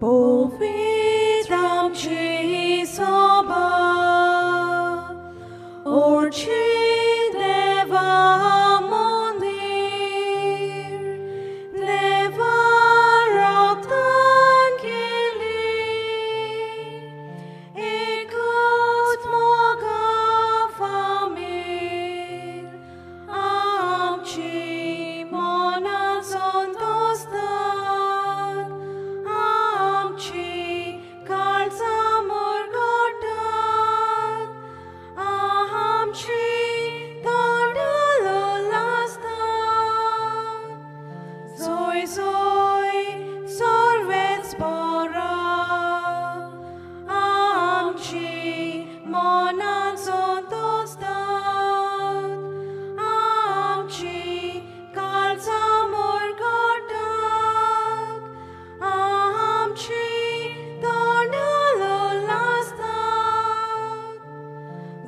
पवित्र आमची सभा ओडची देवा मंदिर देवा रक्तान केली एकूच मोगा फामील आमची मनां संतोसतात आमची काळजां मुरगटात आमची तोंडां लासतात जोय जोय सर्वेच बरा आमची मनां संतोसतात आमची काळजां मुरगटात आमची तोंडां लासतात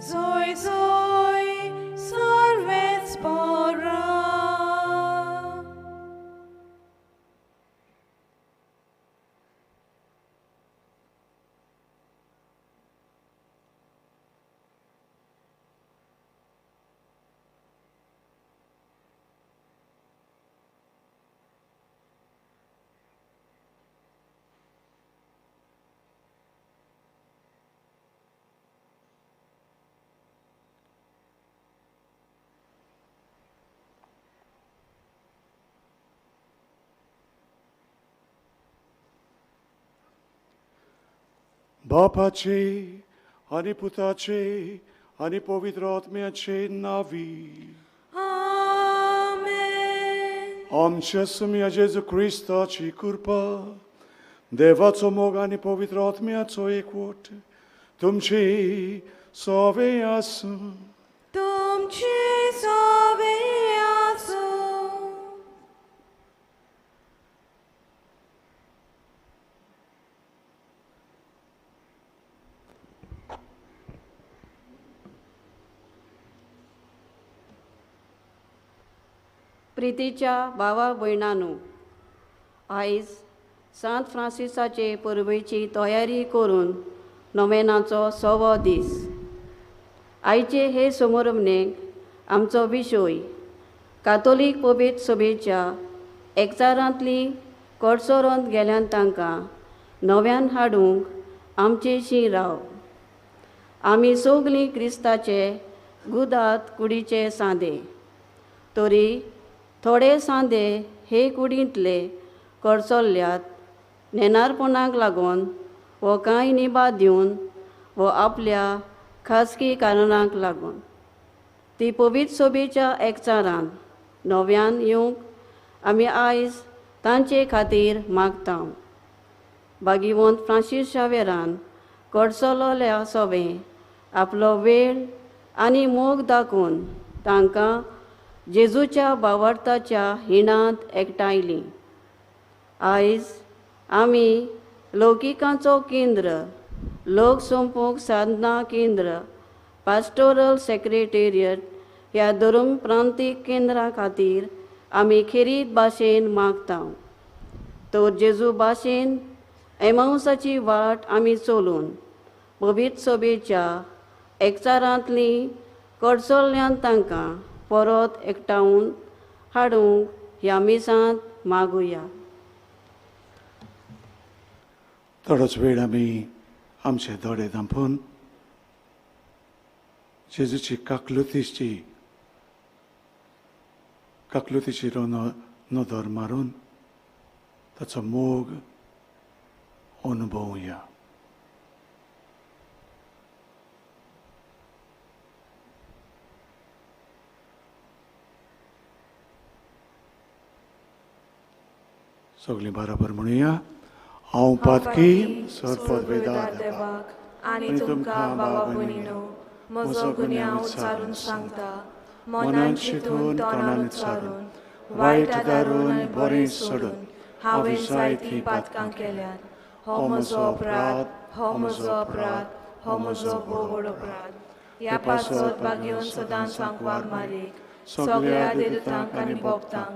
जोय जोय सर्वेच बरा. बापाचे आनी पुताचे आनी पवित्र आत्म्याचे नांवी. आमेन. आमच्या सुम्या जेजू क्रिस्ताची कृपा, देवाचो मोग आनी पवित्र आत्म्याचो एकवट तुमची सवे आसूं. तुमची सवे आसूं. प्रितीच्या भावा भयणांनो, आयज सांत फ्रांसिसाचे परबेची तयारी करून नोवेनाचो 6वो दीस. आयचे हे समारंभेक आमचो विशय कातोलीक पवित्र सभेच्या एकचारांतली कडसरोन गेल्यान तांकां नव्यान हाडूंक आमचेशी राव. आमी सगलीं क्रिस्ताचे गुदात कुडीचे सांदे, तरी थोडे सांदे हे कुडींतले कडसरल्यात नेणारपणाक लागून वो कांय निभा दिवन वो आपल्या खाजगी कारणांक लागून. ती पवित्र सभेच्या एकचारान नव्यान येवंक आमी आयज तांचे खातीर मागता. भागीवंत फ्रांसीस शावेरान कडसलोल्या सोबें आपलो वेळ आनी मोग दाखोवन तांकां जेजूच्या बावडताच्या हिणांत एकठांयली. आयज आमी लौकिकांचो केंद्र, लोकसंपोक साधना केंद्र, पास्टोरल सेक्रेटेरियट ह्या धर्म प्रांतीक केंद्रा खातीर आमी खेरीत भाशेन मागता. तर जेजू भाशेन एमावसाची वाट आमी चलून पवित्र सभेच्या एकचारांतली कडसरल्यान तांकां परत एकठावन हाडूंक ह्या मिसांत मागुया. थोडोच वेळ आमी आमचे दोळे धांपून जेजूची काकलुतीची नदर मारून ताचो मोग अनुभवया. सगळीं बराबर म्हणुया. हांव पातकी सर्पवेदार देवाक आनी तुमकां बाबा भयणीनो म्हजो गुन्यांव उच्चारून सांगता, मनान चिंतून तोंडान उच्चारून वायट दारून बरें सोडून हांवें जायतीं पातकां केल्यात. हो म्हजो अपराध, हो म्हजो अपराध, हो म्हजो भोव व्हड अपराध. ह्या पासत भागेवन सदांच सांकवार मारीक सगळ्या देवतांक आनी भक्तांक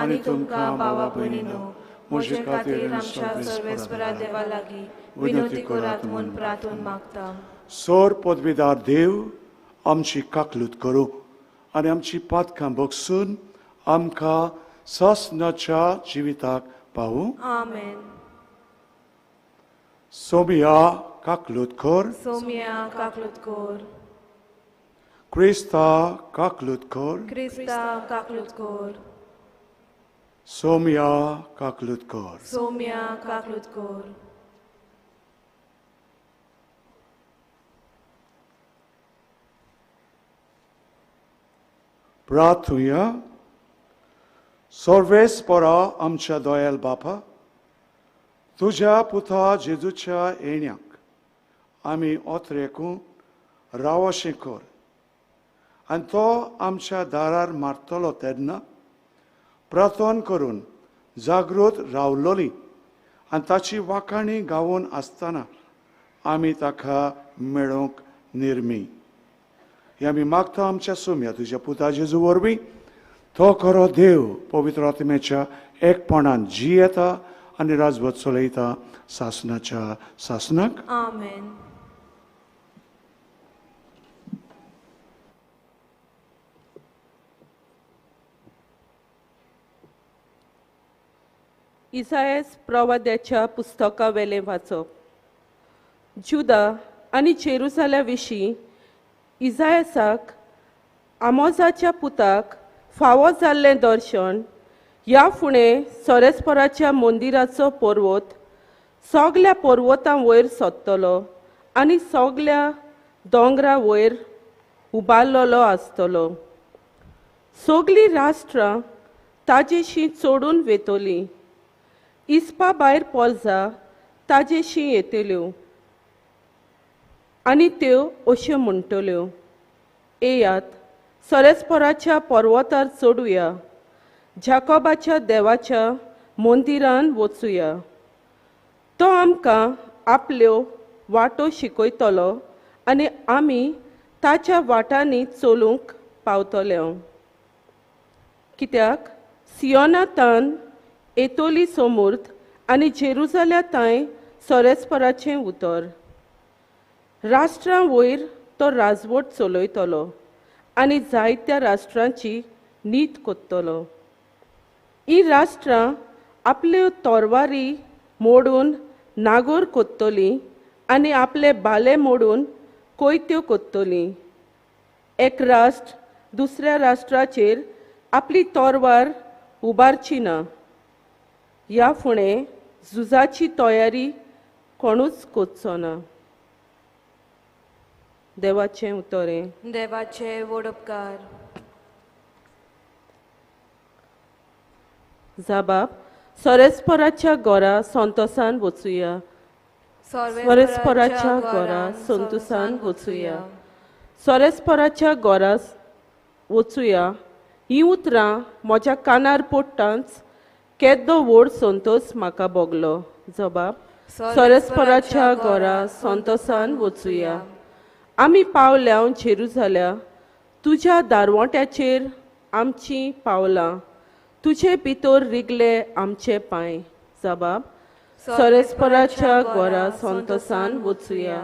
आनी तुमकां बाबा भयणीनो म्हजे खातीर आमच्या सर्वेस्परा देवा लागीं विनवती करात म्हूण प्रार्थून मागता. सोर पदवीदार देव आमची काकलूत करूं आनी आमची पातकां बगसून आमकां सासणाच्या जिविताक पावूं. आमेन. सोमिया काकलूत कर. सोमिया काकलूत कर. क्रिस्ता काकलूत कर. क्रिस्ता काकलूत कर. सोमिया काकलूत कर. सोमिया काकलूत कर. प्रार्थुया. सर्वेस्परा आमच्या दयाल बापा, तुज्या पुता जेजूच्या येण्याक आमी ओतरेकून रावशें कर आनी तो आमच्या दारार मारतलो तेन्ना प्रार्थना करून जागृत रावलोली आनी ताची वाखाणी गावून आसतना आमी ताका मेळोवंक निर्मी. हे आमी मागता आमच्या सोम्या तुज्या पुता जेजू वरवीं. तो खरो देव पवित्र आत्म्याच्या एकपणान जियेता आनी राजवत चलयता सासणाच्या सासणाक. आमेन. इसायस प्रवाद्याच्या पुस्तका वेलें वाचप. जुदा आनी जेरुजाल्या विशीं इजायसाक आमोजाच्या पुताक फावो जाल्लें दर्शन. ह्या फुडें सोरेस्पराच्या मंदिराचो पर्वत सगल्या पर्वतां वयर सोदतलो आनी सगल्या दोंगरा वयर उबारलेलो आसतलो. सगलीं राष्ट्रां ताजेशी चडून वेतलीं, इस्पा भायर पोरजा ताजेशी येतल्यो आनी त्यो अश्यो म्हणटल्यो, येयात सोरेस्पराच्या पर्वतार चडुया, जाकोबाच्या देवाच्या मंदिरान वचुया. तो आमकां आपल्यो वाटो शिकयतलो आनी आमी ताच्या वाटांनी चलूंक पावतले. कित्याक सियोनातान येतली सोमूर्त आनी जेरुजाल्या तांय सोरेस्पराचें उतर. राष्ट्रां वयर तो राजवट चलयतलो आनी जायत्या राष्ट्रांची नीत कोत्तलो. ही राष्ट्रां आपल्यो तोरवारी मोडून नागोर कोत्तलीं आनी आपले बाले मोडून कोयत्यो कोत्तलीं. एक राष्ट्र दुसऱ्या राष्ट्राचेर आपली तोरवार उबारची ना. ह्या फुडें झुजाची तयारी कोणूच कोच्चो ना. देवाचें उतरें. देवाचे वडपकार. जाबाब सोरेस्पराच्या गोरा संतोसान वचुया. सोरेस्पराच्या गोरा संतोसान वचुया. सोरेस्पराच्या गोरा वचुया हीं उतरां म्हज्या कानार पडटांच केदो व्हड संतोस म्हाका भोगलो. जबाब सोरेस्पराच्या गोरा संतोसान वचुया. आमी पावल्या जेरुजाल्या तुज्या दारवंट्याचेर आमचीं पावलां, तुजे भितर रिगले आमचे पांय. जबाब सोरेस्पराच्या गोरा संतोसान वचुया.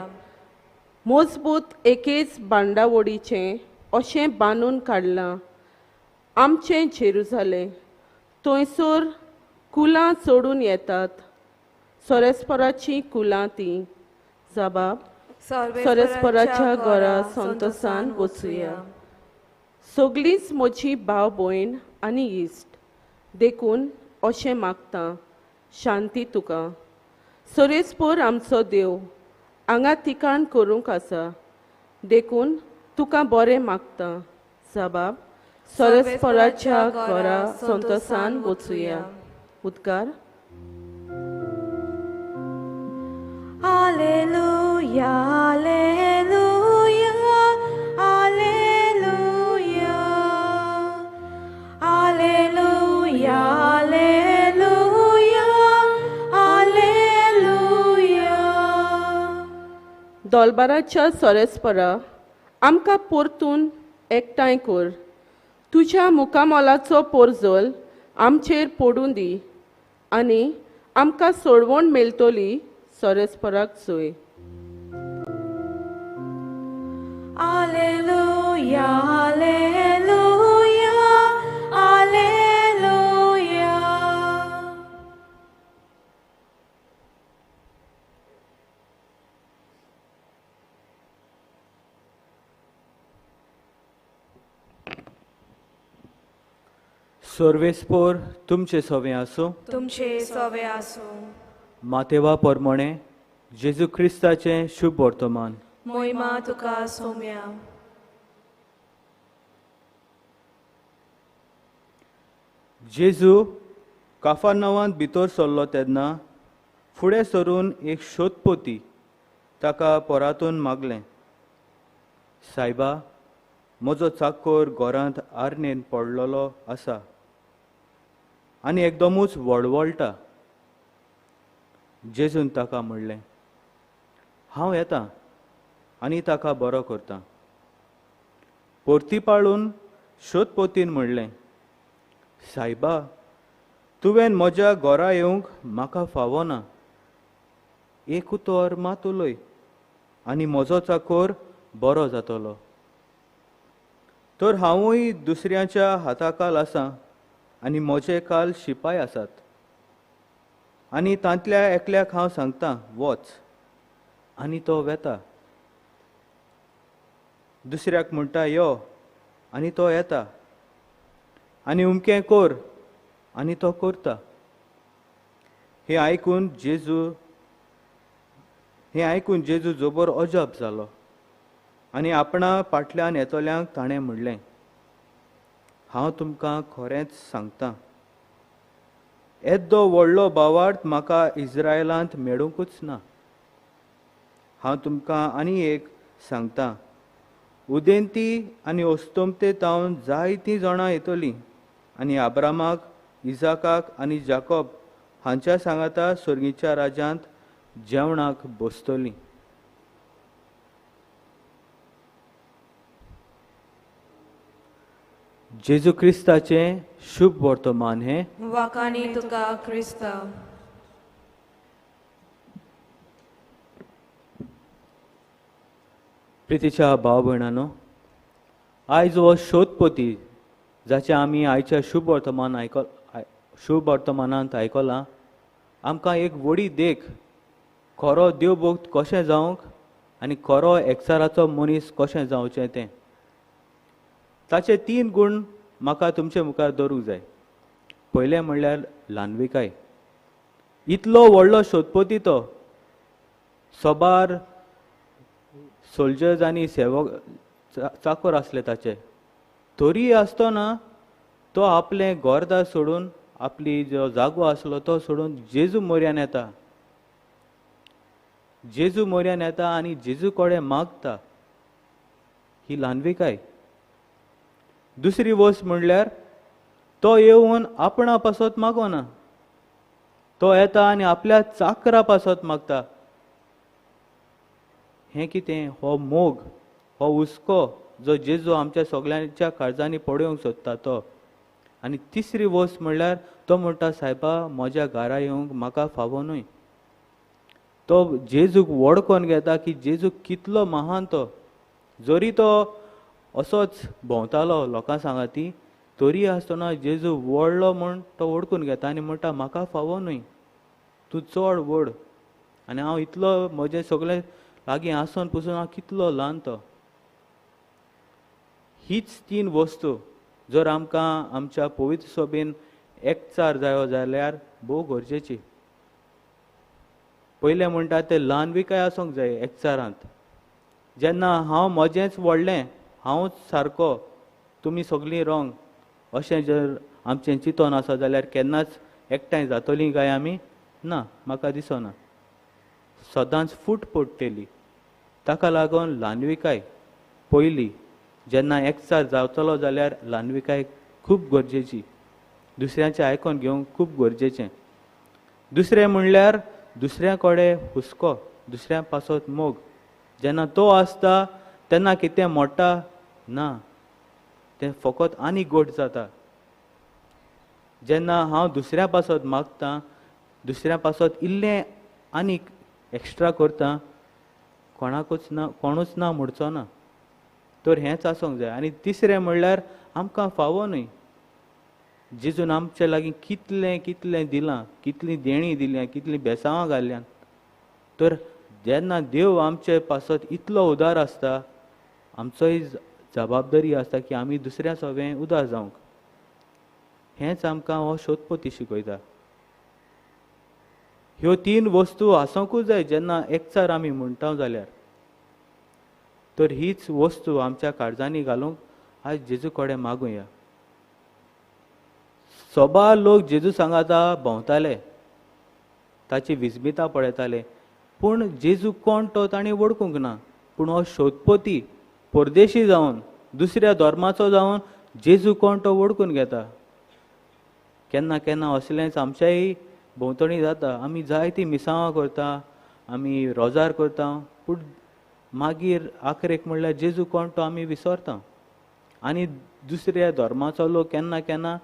मजबूत एकेच बांदावडीचें अशें बांदून काडलां आमचें जेरुजालें. थंयसर कुलां चडून येतात, सोरेस्पराचीं कुलां तीं. जबाब सोरेस्पराच्या घरा संतोसान वचुया. सगलींच म्हजी भाव भयण आनी इश्ट, देखून अशें मागता शांती तुका. सोरेस्पोर आमचो देव हांगा ठिकाण करूंक आसा, देखून तुका बरें मागता. जबाब सोरेस्पराच्या घरा संतोसान वचुया. उद्गार. Alleluia, alleluia, alleluia, alleluia, alleluia, alleluia. दोलबाराच्या सोरेस्परा आमकां परतून एकठांय कर. तुज्या मुखामोलाचो पोरजोल आमचेर पडूं दी. आनी आमकां सोडवण मेळटली सोरेस्पराक सोय. Alleluia, alleluia, alleluia. सर्वेस्पोर तुमचे सवे आसूं. तुमचे सवे आसूं. मातेवा परमणे जेजू क्रिस्ताचें शुभ वर्तमान. मोहिमा तुका सोम्या. जेजू काफारनवांत भितर सरलो तेन्ना फुडें सरून एक शोधपोती ताका परातून मागलें, सायबा, म्हजो चाकोर घरांत आरणेन पडलेलो आसा आनी एकदमूच वळवळटा. जेजून ताका म्हणलें, हांव येता आनी ताका बरो करता. परती पाळून शोधपोतीन म्हणलें, सायबा, तुवें म्हज्या घरा येवंक म्हाका फावना. एक उतर मात उलय आनी म्हजो चाकोर बरो जातलो. तर हांवूय दुसऱ्यांच्या हाताकाल आसा आनी म्हजे काल शिपाय आसात आनी तांतल्या एकल्याक हांव सांगता वच, आनी तो वेता. दुसऱ्याक म्हणटा यो, आनी तो येता. आनी उमकें कर, आनी तो करता. हें आयकून जेजू जबर अजाप जालो आनी आपणा फाटल्यान येतल्यांक ताणें म्हणलें, हांव तुमकां खरेंच सांगता, येदो व्हडलो भावार्थ म्हाका इस्रायलांत मेळुंकूच ना. हांव तुमकां आनी एक सांगता, उदेंती आनी अस्तंते तावन जायतीं जाणां येतलीं आनी आब्रामाक, इजाकाक आनी जाकोब हांच्या सांगाता सर्गीच्या राज्यांत जेवणाक बसतलीं. जेजू क्रिस्ताचें शुभ वर्तमान हें. वाखाणी तुका क्रिस्ता. प्रितीच्या भाव भयणानो, आयज हो शोधपोती जाचें आमी आयच्या शुभ वर्तमानांत आयकलां, आमकां एक व्हडी देख, खरो देवभक्त कशें जावंक आनी खरो एकचाराचो मनीस कशें जावचें तें. ताचे तीन गूण म्हाका तुमचे मुखार दवरूंक जाय. पयलें म्हणल्यार ल्हानविकाय. इतलो व्हडलो शोधपोती तो, सबार सोल्जर्स आनी सेवक चाकोर आसले ताचे, तरी आसतना तो आपलें घरदार सोडून, आपली जो जागो आसलो तो सोडून जेजू मोर्यान येता. जेजू मोर्यान येता आनी जेजू कडेन मागता. ही ल्हानविकाय. दुसरी वस्त म्हणल्यार तो येवन आपणा पासत मागना, तो येता आनी आपल्या चाकरा पासत मागता. हें कितें? हो मोग, हो हुस्को जो जेजू आमच्या सगल्यांच्या काळजांनी पळोवंक सोदता तो. आनी तिसरी वस्त म्हणल्यार तो म्हणटा, सायबा, म्हज्या घरा येवंक म्हाका फावो न्हय. तो जेजूक वळखून घेता की जेजू कितलो महान तो. जरी तो असोच भोंवतालो लोकां सांगाती, तरी आसतना जेजू व्हडलो म्हूण तो वळखून घेता आनी म्हणटा, म्हाका फावो न्हय, तूं चड व्हड आनी हांव इतलो म्हजें सगळें लागीं आसून पसून हांव कितलो ल्हान तो. हीच तीन वस्तू जर आमकां आमच्या पवित्र सभेन एकचार जायो जाल्यार भोव गरजेची. पयलें म्हणटा तें ल्हानविकाय आसूंक जाय एकचारांत. जेन्ना हांव म्हजेंच व्हडलें, हांवच सारको, तुमी सगळीं रॉंग अशें जर आमचें चिंतून आसा जाल्यार केन्नाच एकठांय जातलीं काय आमी? ना, म्हाका दिसना. सदांच फूट पडटली. ताका लागून ल्हानविकाय पयली. जेन्ना एकचार जातलो जाल्यार ल्हानविकाय खूब गरजेची, दुसऱ्यांचें आयकून घेवंक खूब गरजेचें. दुसरें म्हणल्यार दुसऱ्या कडेन हुस्को, दुसऱ्या पासत मोग. जेन्ना तो आसता तेन्ना कितें मोडटा ना, तें फकत आनी गोड जाता. जेन्ना हांव दुसऱ्या पासत मागता दुसऱ्या पासत इल्लें आनीक एक्स्ट्रा करता, कोणाकूच ना, कोणूच ना म्हणचो ना. तर हेंच आसूंक जाय. आनी तिसरें म्हणल्यार आमकां फावो न्हय, जेजून आमचे लागीं कितलें कितलें दिलां, कितलीं देणीं दिल्यां, कितलीं बेसांवां घाल्ल्यान. तर जेन्ना देव आमचे पासत इतलो उदार आसता, आमचोय जबाबदारी आसता की आमी दुसऱ्या सवें उदार जावंक. हेंच आमकां हो शोधपोती शिकयता. ह्यो तीन वस्तू आसूंकूच जाय जेन्ना एकचार आमी म्हणटा जाल्यार. तर हीच वस्तू आमच्या काळजांनी घालूंक आयज जेजू कडेन मागुया. सोबा लोक जेजू सांगाता भोंवताले, ताची विस्मिता पळयताले, पूण जेजू कोण तो तांणी वळखूंक ना. पूण हो शोधपोती परदेशी जावन, दुसऱ्या धर्माचो जावन जेजू कोण तो वळखून घेता. केन्ना केन्ना असलेंच आमच्याय भोंवतणी जाता. आमी जायतीं मिसांवां करता, आमी रोजार करता, पूण मागीर आखरेक म्हणल्यार जेजू कोण तो आमी विसरता. आनी दुसऱ्या धर्माचो लोक केन्ना केन्ना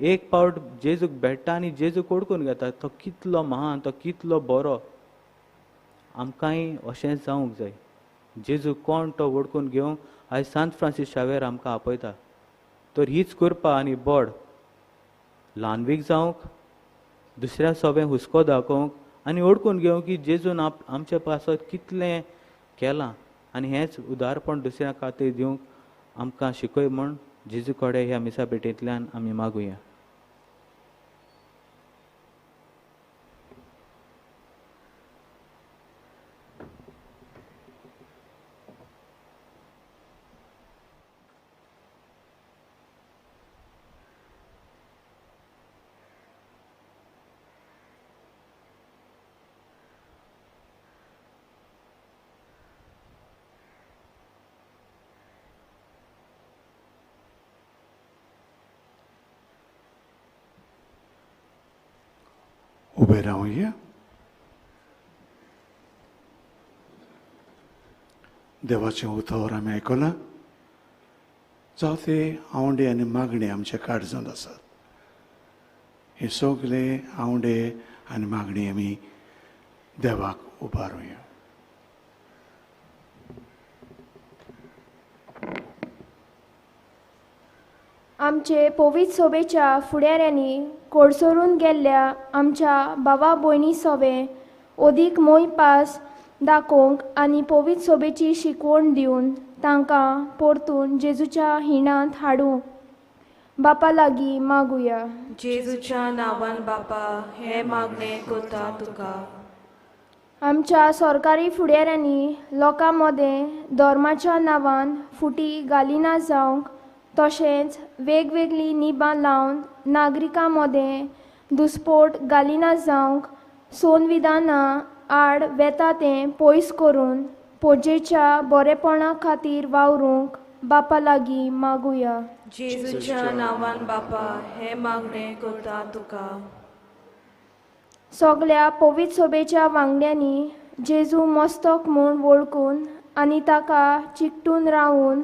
एक पावट जेजूक भेट्टा आनी जेजूक वळखून घेता, तो कितलो महान, तो कितलो बरो. आमकांय अशेंच जावंक जाय. जेजू कोण तो वळखून घेवंक आयज सांत फ्रांसीस शावेर आमकां आपयता. तर हीच कृपा आनी बळ ल्हानवीक जावंक, दुसऱ्या सोबें हुस्को दाखोवंक आनी वळखून घेवंक की जेजून आमचे पासत कितलें केलां, आनी हेंच उदारपण दुसऱ्या खातीर दिवंक आमकां शिकय म्हूण जेजू कडेन ह्या मिसा भेटेंतल्यान आमी मागुया. उबे रावया. देवाचें उतर आमी आयकलां. जावं ते आवंडे आनी मागणे आमच्या काळजांत आसात. हे सगळे आवंडे आनी मागणी आमी देवाक उबारुया. आमचे पवित्र सोबेच्या फुडाऱ्यांनी कोडसरून गेल्ल्या आमच्या भावा भयणी सोवे अदीक मोयपास दाखोवंक आनी पवित्र सोबेची शिकवण दिवन तांकां परतून जेजूच्या हिणांत हाडूंक बापा लागीं मागुया. जेजूच्या नांवान बापा हें मागणें करता तुका. आमच्या सरकारी फुडाऱ्यांनी लोकां मदें धर्माच्या नांवान फुटी घालिना जावंक, तशेंच वेगवेगळीं निबां लावन नागरिकां मदें दुस्पोट घालिना जावंक संविधाना आड वेता तें पयस करून पोजेच्या बरेपणा खातीर वावरूंक बापा लागीं मागुया. जेजूच्या नांवान बापा हें मागणें करता तुका. सगळ्या पवित्र सोबेच्या वांगड्यांनी जेजू मस्तक म्हूण वळखून आनी ताका चिकटून रावून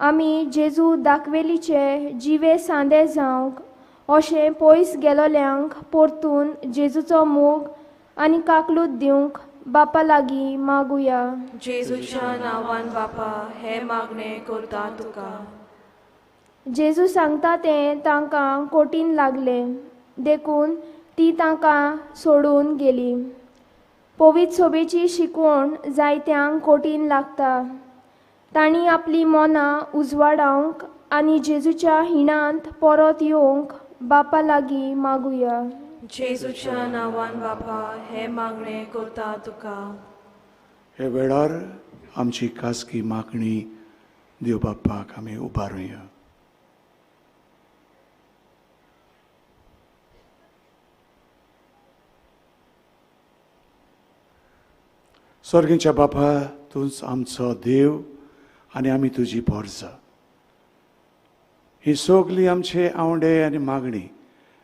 आमी जेजू दाखवेलीचे जिवे सांदे जावंक अशें पयस गेलोल्यांक परतून जेजूचो मोग आनी काकलूत दिवंक बापा लागीं मागुया. जेजूच्या नांवान बापा हें मागणें करता तुका. जेजू सांगता तें तांकां कोटीन लागलें, देखून ती तांकां सोडून गेली. पवित्र सोबेची शिकवण जायत्यांक कोटीन लागता. तांणी आपली मनां उजवाडावंक आनी जेजूच्या हिणांत परत येवंक बापा लागीं मागुया. जेजूच्या नांवान बापा हें मागणें करता तुका. हे वेळार आमची खासगी मागणी देव बापाक आमी उबारुया. स्वर्गीच्या बापा, तूंच आमचो देव आनी आमी तुजी पोरसां. ही सगळी आमचे आवंडे आनी मागणी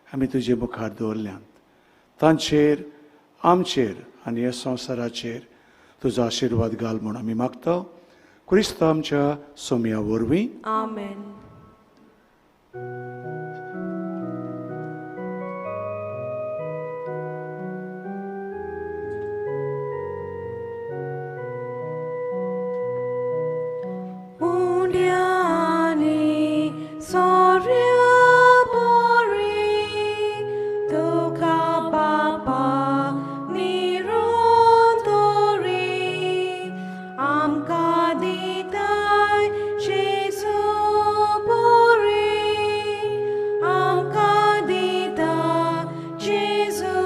आमी तुजे मुखार दवरल्यांत. तांचेर, आमचेर आनी ह्या संवसाराचेर तुजो आशिर्वाद घाल म्हूण आमी मागता. क्रिस्त आमच्या सोम्या वरवीं. आमेन. उंड्यांनी सोऱ्या बोरी तुका बापा निरोंतोरी आमकां दिताय जेजू बोरी आमकां दिता जेजू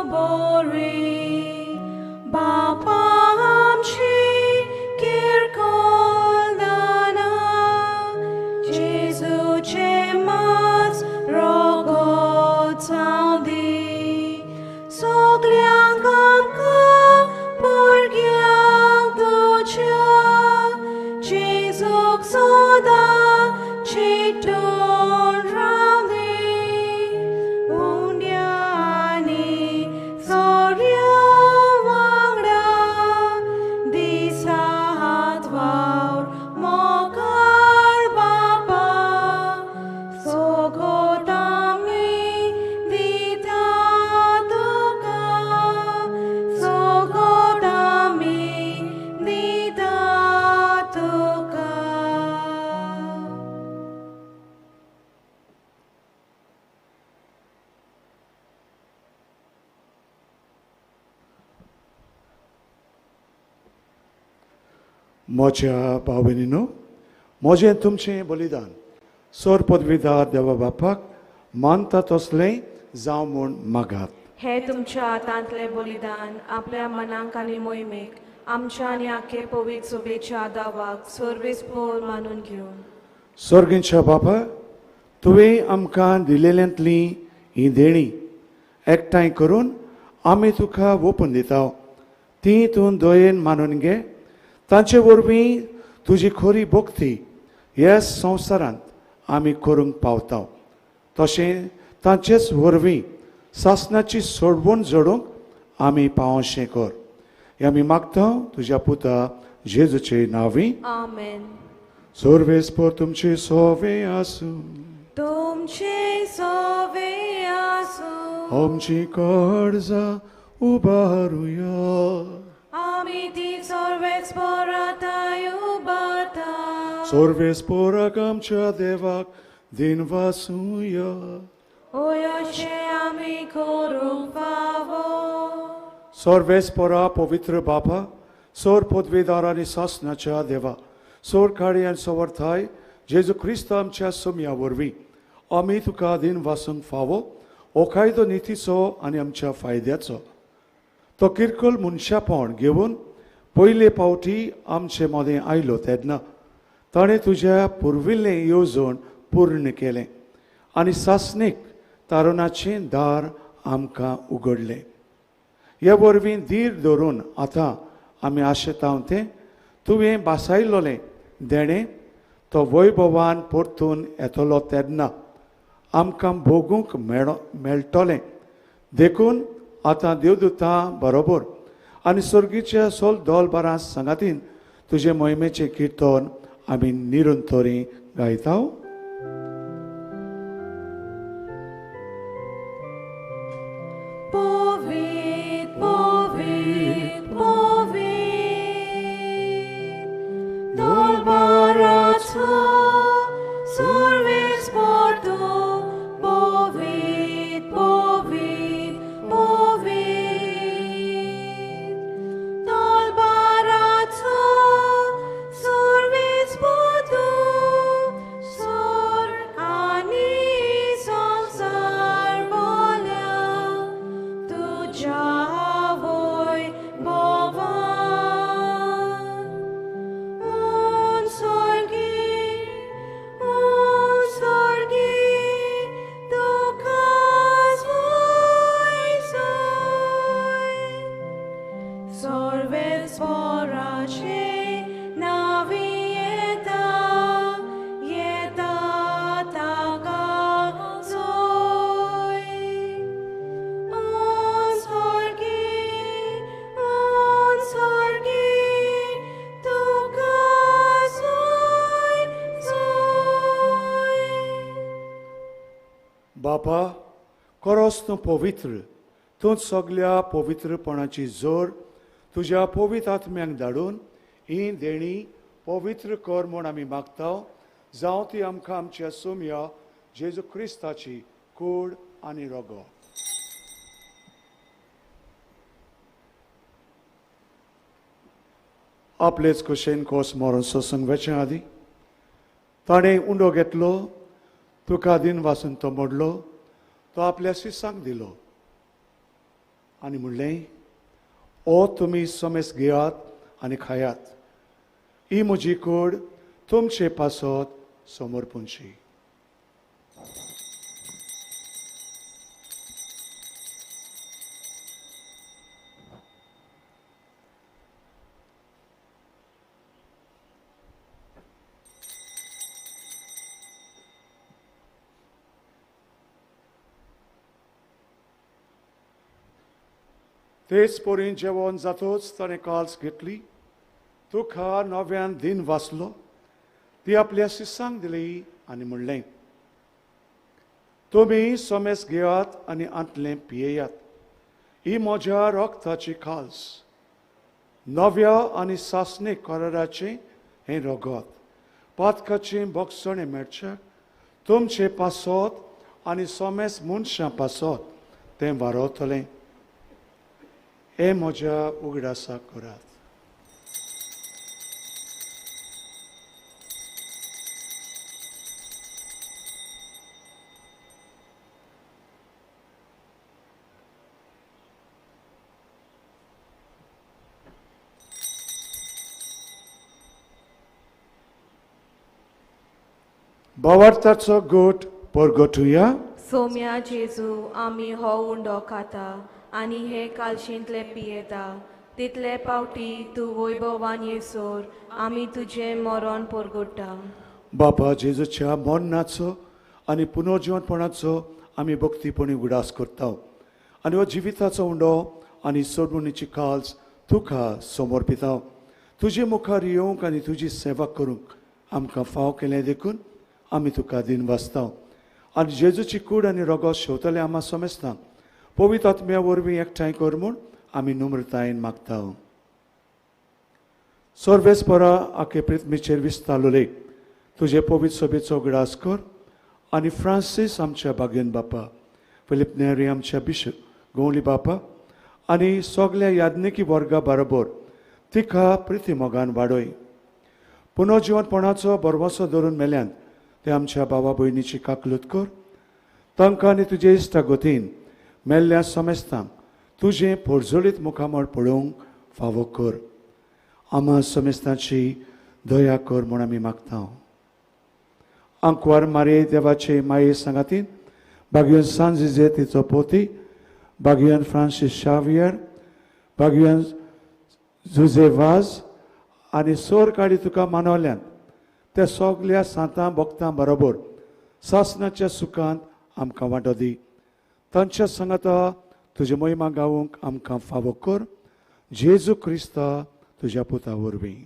बोरी बापा आमची किरकोळ दाना जेजूचें मांस रोगोत जावं दी सगल्यांक आमकां भुरग्यांक तुज्या जेजूक सदां चिटून रावं दी उंड्यांनी सोऱ्या वांगडा दिसा हात वावर मोगाळ बापा सोगोत आमी दिता तुका सोगोत आमी दिता तुका. म्हज्या भाव भयणीनो, म्हजें तुमचें बलिदान सोर पदवीदार देवा बापाक मानता तसलें जावं म्हूण मागात. हे तुमच्या हातांतलें बलिदान आपल्या मनाक आनी मोहिमेक आमच्या आनी आखे पवित्र सभेच्या दावाक सर्वेस पोर मानून घेवन. सर्गींच्या बापा, तुवें आमकां दिलेल्यांतलीं हीं देणीं एकठांय करून आमी तुका ओपून दिता. ती तूं दयेन मानून घे. तांचे वरवीं तुजी खरी भक्ती ह्या संवसारांत आमी करूंक पावता. तशें तांचेच वरवीं सासणाची सोडवण जोडूंक आमी पावोशें कर. हें आमी मागता तुज्या पुता जेजूचे नांवी. आमेन. सर्वेस्पर तुमचे सोवे आसूं. तुमचे सोवे आसूं. आमची काळजां उबारुया. आमी ती सर्वेस्पराताय उबारता. सर्वेस्पराक आमच्या देवाक दिनवासुया. ओय अशें आमी करूंक फावो. सर्वेस्परा पवित्र बापा, सोर पदवीदार आनी सासणाच्या देवा, सोर काळी आनी सवर्थाय जेजू क्रिस्त आमच्या सोम्या वरवीं आमी तुका दिनवासूंक फावो. हो कायदो नितीचो आनी आमच्या फायद्याचो. तो किरकोळ मनशापण घेवन पयले फावटी आमचे मदें आयलो तेन्ना ताणें तुज्या पुर्विल्लें येवजण पूर्ण केलें आनी सासणीक तारुणाचें दार आमकां उगडलें. हे वरवीं धीर धरून आतां आमी आशेता तें तुवें बासायलोलें देणें तो वैभवान परतून येतलो तेन्ना आमकां भोगूंक मेळटलें. देखून आतां देवदूतां बरोबर आनी सर्गीच्या सोल दोलबारां सांगातीन तुजे मोहिमेचें किर्तन आमी निरंतरी गायता. पवित्र पवित्र पवित्र दोलबाराचो सर्वेस्पर तूं पवित्र पवित्र पवित्र दोलबाराचो सर्वेस्पर तूं सोर आनी संवसार बोल्या तुज्या वैभवान. उंच स्वर्गी तुका जोय जोय सर्वेस्पराचे नांवी येता येता ताका जोय. उंच स्वर्गी तुका जोय जोय. बापा, करोस तूं पवित्र, तूं सगल्या पवित्रपणाची जोर तुज्या पवित्र आत्म्यांक धाडून ही देणी पवित्र कर म्हूण आमी मागता. जावं ती आमकां आमच्या सोम्या जेजू क्रिस्ताची कूड आनी रोगो. आपलेच कुशेन कोस मरण सोसूंक वेचे आदी ताणें उंडो घेतलो, तुका दिन वासून तो मोडलो, तो आपल्या शिसांक दिलो आनी म्हणलें, ओ तुमी समेस घेयात आनी खायात, ही म्हजी कूड तुमचे पासत समर्पणची. तेच पोरीन जेवण जातोच ताणें काल्स घेतली, तुका नव्यान दिन वाचलो, ती आपल्या शिसांक दिली आनी म्हणलें, तुमी समेस घेयात आनी आंतलें पियेयात, ही म्हज्या रक्ताची खाल्स, नव्या आनी सासणे कराराचें हें रगत, पातकाचें बोगसणें मेळच्याक तुमचे पासत आनी समेस मनशां पासत तें वारवतलें. हे म्हज्या उगडासाक करात. भावार्थाचो गोट परगटुया. सोम्या जेजू, आमी हो उंडो खाता आनी हे कालशींतले पियेता, तितले पावटी तूं वैभवान येसर आमी तुजें मरण परगट्टा. बापा जेजूच्या मरणाचो आनी पुनर्जिवनपणाचो आमी भक्तीपणी उगडास करता आनी हो जिविताचो उंडो आनी सोडवणीची काल्स तुका समर्पिता. तुजे मुखार येवंक आनी तुजी सेवा करूंक आमकां फाव केलें देखून आमी तुका दिन वाचता आनी जेजूची कूड आनी रगत शेवतले आमा समजता पवित्र आत्म्या वरवीं एकठांय कर म्हूण आमी नम्रतायेन मागता. सर्वेस्परा आखे पृथ्वीचेर विस्तारले तुजे पवित्र सभेचो उगडास कर आनी फ्रांसीस आमच्या भाग्यन बापा, फिलीप नेरी आमच्या बिशप गोवली बापा आनी सगल्या याज्ञिकी वर्गा बरोबर तिका प्रिती मोगान वाडय. पुनर्जिवनपणाचो भरवंसो धरून मेल्यान ते आमच्या बाबा भयणीची काकलूत कर, तांकां आनी तुजे इश्टा गोतीन मेल्ल्या समेस्तांक तुजें पोरजोळीत मुखामळ पळोवंक फावो कर. आमा समेस्तांची दया कर म्हूण आमी मागता. आंकवार मारे देवाचे माये सांगातीन बागयन सांजिजे तिचो पोती, बागयन फ्रांसीस शावियर, बागयन जुजे वाज आनी सोर काडी तुका मानवल्यान त्या सगल्या सांतां भक्तां बरोबर सासनाच्या सुखांत आमकां वांटो दी. तांच्या सांगाता तुजे महिमा गावूंक आमकां फावो कर, जेजू क्रिस्ता तुज्या पुता वरवीं.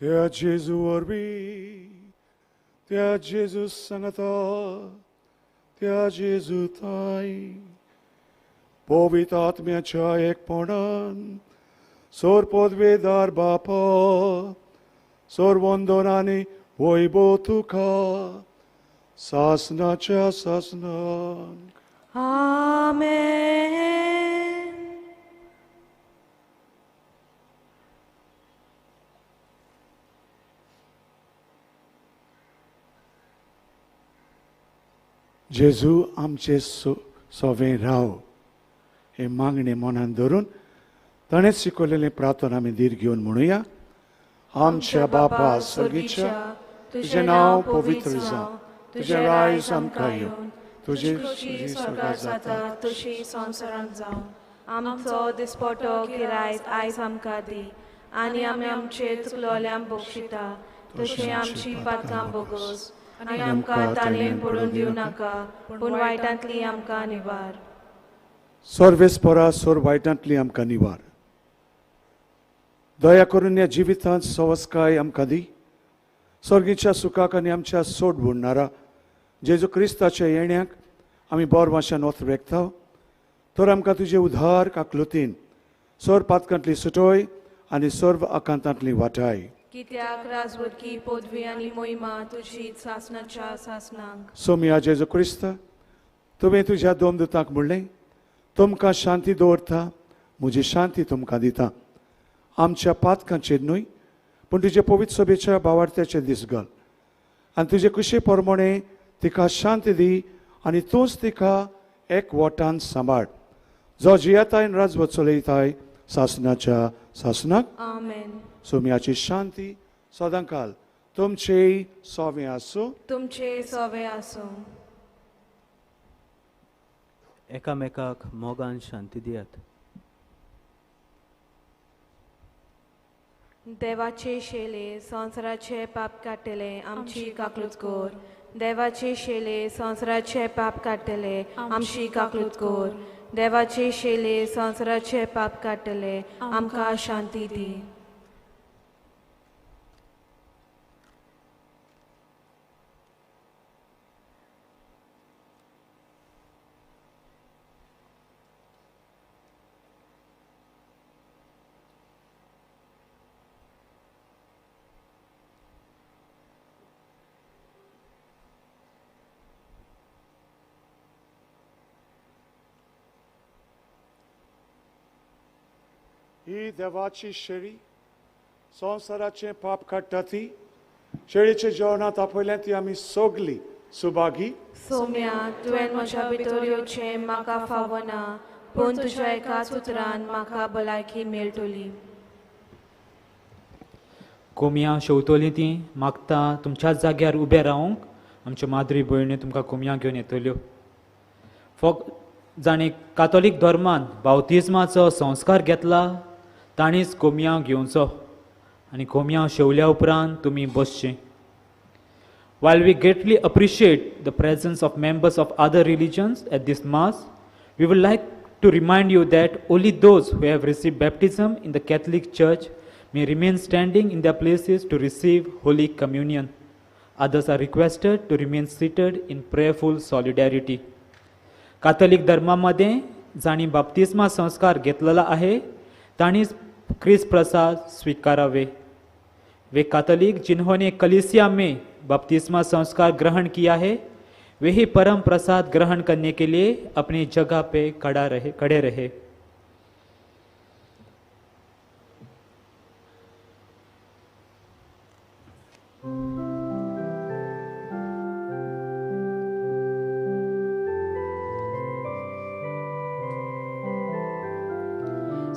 त्या जेजू वरवीं, त्या जेजू सांगाता, त्या जेजू ताई पवित्र आत्म्याच्या एकपणान सोर पदवेदार बापा, सोर वंदनानी वैभव तुका सासनाच्या सासनान. आमेन. जेजू आमचे सोवे राव हे मागणे मनान धरून ताणें शिकवलेलें प्रार्थना आमी धीर घेवन म्हणुया. आमच्या बापा सर्गीच्या, तुजें नांव पवित्र जावं, तुजें रायज आमकां येवं, तुजी खुशी स्वर्गात जाता तशी संवसारांत जावं. आमचो दिसपटो गिरायत आयज आमकां दी आनी आमी आमचे चुकलोल्यांक बक्षिता तशी आमची पातकां बोगस आनी आमकां ताणें पडून दिवं नाका, पूण वायटांतली आमकां निवार. सर्वेस्परा सोर वायटांतली आमकां निवार. दया करून ह्या जिवितांत सवस्काय आमकां दी, सर्गीच्या सुखाक आनी आमच्या सोड बुडणारा जेजू क्रिस्ताच्या येण्याक आमी बोर मातशें नोत वेगता तर आमकां तुजे उधार काकलुतीन सर्व पातकांतली सुटोय आनी सर्व आकांतांतली वाटाय. कित्याक राजवटकी पदवी आनी मोहिमा तुजी सासणाच्या सासणाक. सोमिया जेजू क्रिस्त, तुवें तुज्या दोन दुतांक म्हणलें, तुमकां शांती दवरता, म्हजी शांती तुमकां दिता. आमच्या पातकांचेर न्हय पूण तुजे पवित्र सभेच्या भावार्थ्याचे दीस घाल आनी तुजे कुशे प्रमाणे तिका शांती दी आनी तूंच तिका एक वटान सांबाळ, जो जियेताय राजवट चलयताय सासणाच्या सासणाक. आमेन. सोम्याची शांती सदांकाल तुमचे सोवे आसूं. तुमचे सोवे आसूं. एकामेकाक मोगान शांती दियात. देवाचे शेले संवसाराचे पाप काडटले आमची काकलूत कोर. देवाचे शेले संवसाराचे पाप काडटले आमची काकलूत कोर. देवाचे शेले संवसाराचे पाप काडटले आमकां शांती दी. ही देवाची शेळी संवसाराचें पाप काडटा ती शेळीच्या जेवणांत आपयल्या ती आमी सगली सुभागी. सोम्या, तुवें म्हज्या भितर येवचें म्हाका फावना, पूण तुज्या एकाच उतरान म्हाका भलायकी मेळटली. कोमयां शेवतोली ती मागता तुमच्याच जाग्यार उबे रावंक आमच्यो माद्री भयणी तुमकां कोमयां घेवन येतल्यो. फक्त जाणें कातोलीक धर्मान बावतिज्माचो संस्कार घेतला ताणीच कोमयां घेवचो आनी कोमयां शेवल्या उपरांत तुमी बसचें. While we greatly appreciate the presence of members of other religions at this mass, we would like to remind you that only those who have received baptism in the Catholic Church may remain standing in their places to receive Holy Communion. Others are requested to remain seated in prayerful solidarity. Catholic धर्मामध्ये जांणी बाप्तिस्मा संस्कार घेतलेला आहे तांणीच क्रिस्त प्रसाद स्वीकारावे. वे Catholic जिन्होंने कलीसिया में बपतिस्मा संस्कार ग्रहण किया है वे ही परम प्रसाद ग्रहण करने के लिए अपनी जगह पे खड़े रहे.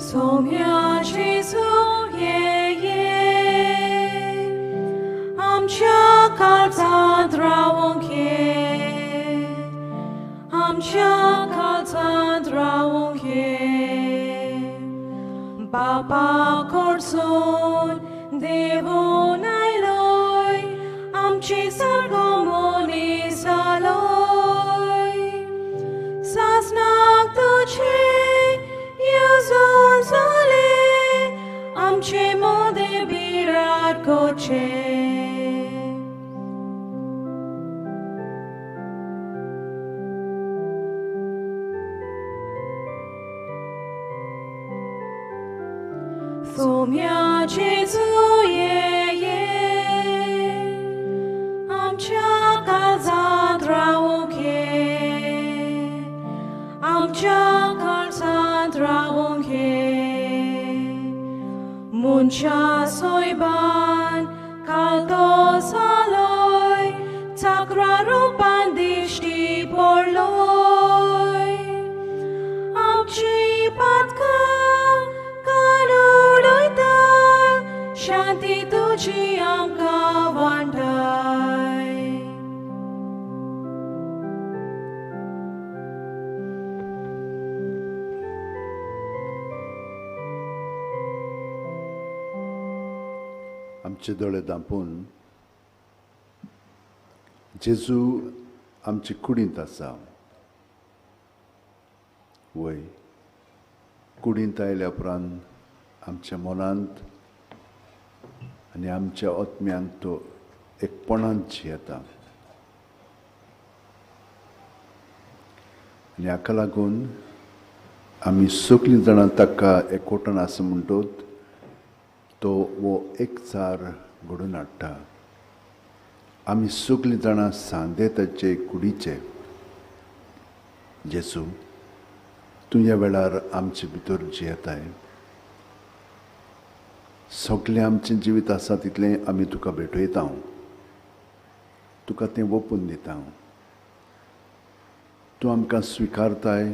सोम्या जेजू ये ये आमच्या काळजांत रावंक ये, आमच्या काळजांत रावंक ये. बापा कडसून देवून आयलोय आमची सारको मनीस जालोय. सासणाक तुजे येवजण जाले आमचे मोदे बिराड कोचे. सोम्या जेजू ये ये आमच्या काळजांत रावंक ये, आमच्या काळजांत रावंक ये. मनशा सोयबान कालतो जालोय चाकरा रुपान दिश्टी पडलोय. आमची पातकां काडून शांती तुजी आमकां वांटाय. आमचे दोळे धांपून जेजू आमचे कुडींत आसा. वय कुडींत आयल्या उपरांत आमच्या मनांत आनी आमच्या आत्म्यांत तो एकपणांत जियेता आनी हाका लागून आमी सगळीं जाणां ताका एकवटान आसा म्हणटत तो हो एकचार घडोवन हाडटा. आमी सगळीं जाणां सांदे ताचे कुडीचे. जेजू, तूं ह्या वेळार आमचे भितर जियेताय. सगळें आमचें जिवीत आसा तितलें आमी तुका भेटयता, तुका तें ओपून दिता. तूं आमकां स्विकारताय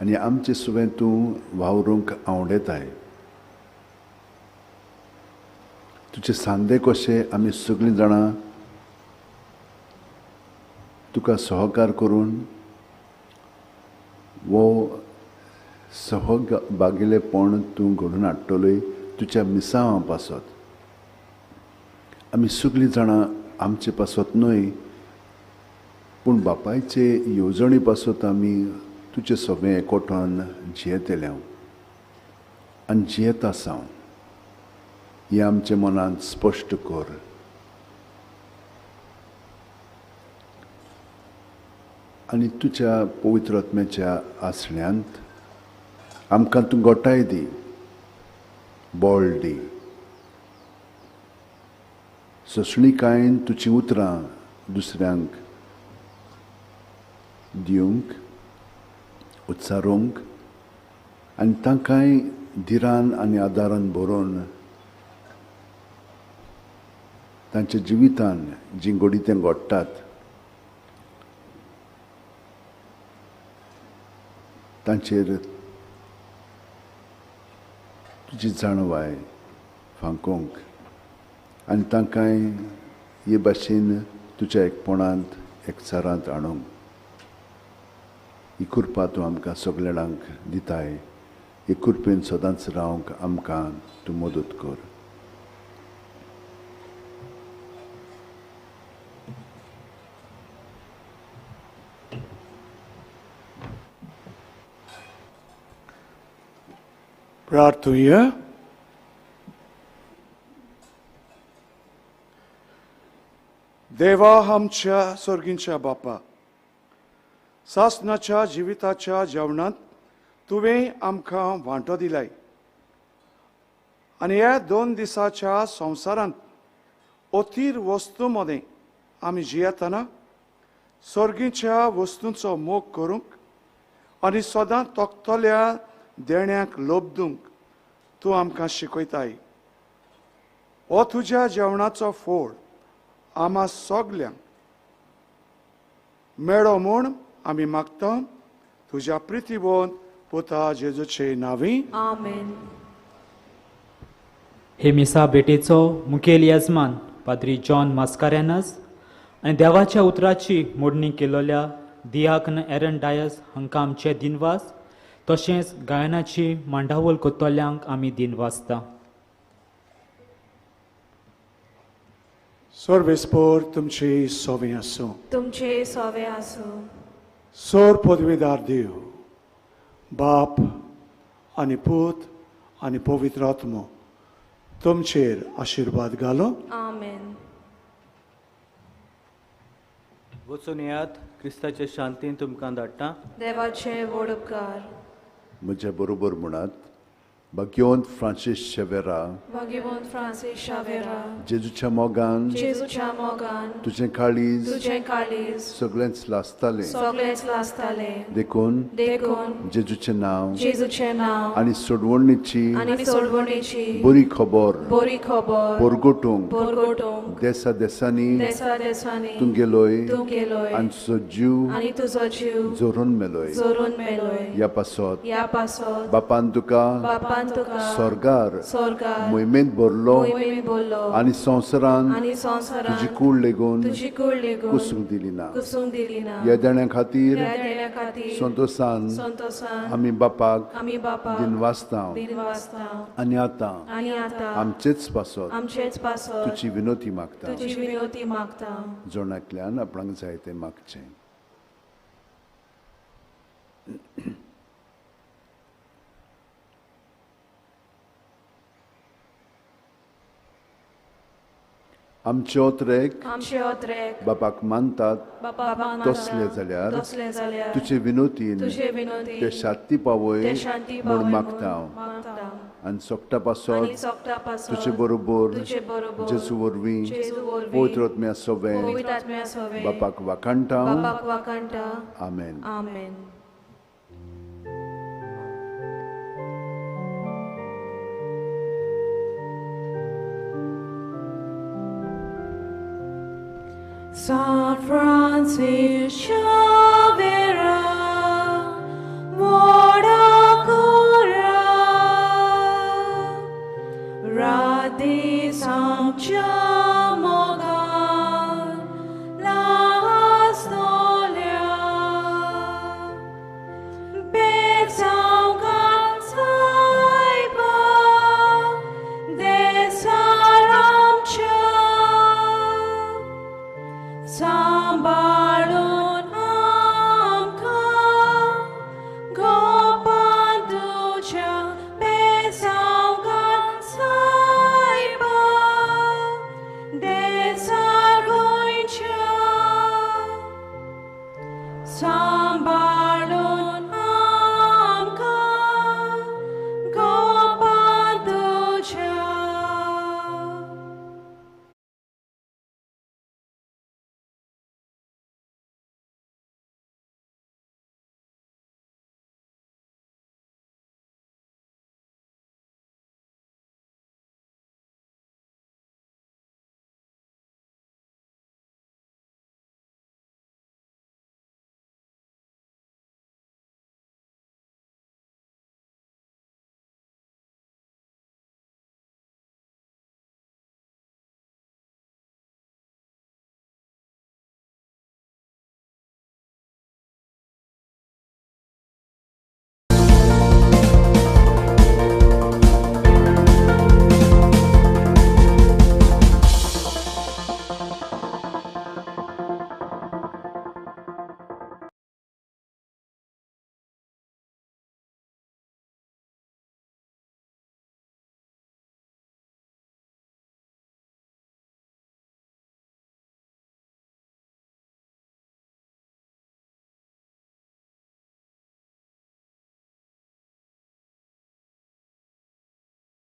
आनी आमचे सुवें तूं वावरूंक आवडताय. तुजे सांदे कशे आमी सगळीं जाणां तुका सहकार करून वो सहभागिलेपण तूं घडोवन हाडटलोय तुज्या मिसांवा पासत. आमी सगळीं जाणां आमचे पासत न्हय पूण बापायचे येवजणे पासत आमी तुजे सगळें एकवटान जियेतले आनी जियेत आसा. हें आमच्या मनांत स्पश्ट कर. आनी तुज्या पवित्र आत्म्याच्या आसण्यांत आमकां तूं गोठाय दी, बळ दी. सोंसणीकायेन तुजीं उतरां दुसऱ्यांक दिवंक, उच्चारूंक आनी तांकांय धिरान आनी आदारान भरोवन तांच्या जिवितान जीं घडी तें घडटात तांचेर तुजी जाणवाय फांकोवंक आनी तांकांय हे भाशेन तुज्या एकपणांत एकचारांत हाडूंक ही कृपा तूं आमकां सगळ्यांक दिताय. हे कृपेन सदांच रावंक आमकां तूं मदत कर. प्रार्थुया. देवा आमच्या सर्गींच्या बापा, सासनाच्या जिविताच्या जेवणांत तुवें आमकां वांटो दिलाय आनी ह्या 2 दिसाच्या संवसारांत अथीर वस्तू मदें आमी जियेतना सर्गीच्या वस्तूंचो मोग करूंक आनी सदां तोखतल्या देण्याक लोबदूंक तूं आमकां शिकयताय. हो तुज्या जेवणाचो फोड आमा सगल्यांक मेळो म्हूण आमी मागता तुज्या प्रितीबोन पुता जेजूचे नांवी. आमेन. हे मिसा भेटेचो मुखेल येजमान पाद्री जॉन मास्कारेनस आनी देवाच्या उतराची मोडणी केलोल्या दियाकन एरन डायस हांकां आमचे दिनवास, तशेंच गायनाची मांडावळ करतल्यांक आमी दिनवासता. सर्वेस्पोर तुमचे सोवे आसूं. तुमचे सोवे आसूं. सोर पदवीदार देव बाप आनी पूत आनी पवित्र आत्मो तुमचेर आशिर्वाद घालो. आमेन. वचून येयात, क्रिस्ताचे शांतीन तुमकां धाडटा. देवाचे व्हड उपकार. म्हज्या बरोबर म्हणात, भाग्यवंत फ्रांसीस शेवेरा, भाग्यवंत फ्रांसीस शावेरा, जेजूच्या मोगान, जेजूच्या मोगान तुजें काळीज, तुजें काळीज सगळेंच लासतालें, सगळेंच लासतालें. देखून, देखून जेजूचें नांव, जेजूचें नांव आनी सोडवणीची, आनी सोडवणीची बरी खबर, बरी खबर परगटूंक, परगटूंक देसा देसांनी, देसा देसांनी तूं गेलोय, तूं गेलोय आनी तुजो जीव, आनी तुजो जीव जोरून मेलोय, जोरून मेलोय. ह्या पासत, ह्या पासत बापान तुका, बापान स्वर्गार, स्वर्गार मोहिमेंत भरलो, मोहिमेंत भरलो आनी संवसारान, आनी संवसारान तुजी कूड लेगून, तुजी कूड लेगून कुसूंक दिली ना, कुसूंक दिली ना. ह्या देण्या खातीर, ह्या देण्या खातीर संतोसान, संतोसान आमी बापाक, आमी बापाक दिनवासता, दिनवासता. आनी आतां, आनी आतां आमचेच पासत, आमचेच पासत तुजी विनोती मागता, तुजी विनोती मागता. जण एकल्यान आपणाक जाय तें मागचें. आमचे ओत्रेक बापाक मानतात तसले जाल्यार तुजे विनोतीन ते शांती पावय म्हूण मागता. आनी सोगटा पासत तुजे बरोबर जेजू वरवीं पवित्र आत्म्या सवें बापाक वाखाणटा. आमेन. San Francis Xavier, Modakura, Radhi Samchamogan, Lastolia, Betsamgan Saiba, Desaramcha. Sambalun amka Gopanducha Besaugan Saiba Desaramcha.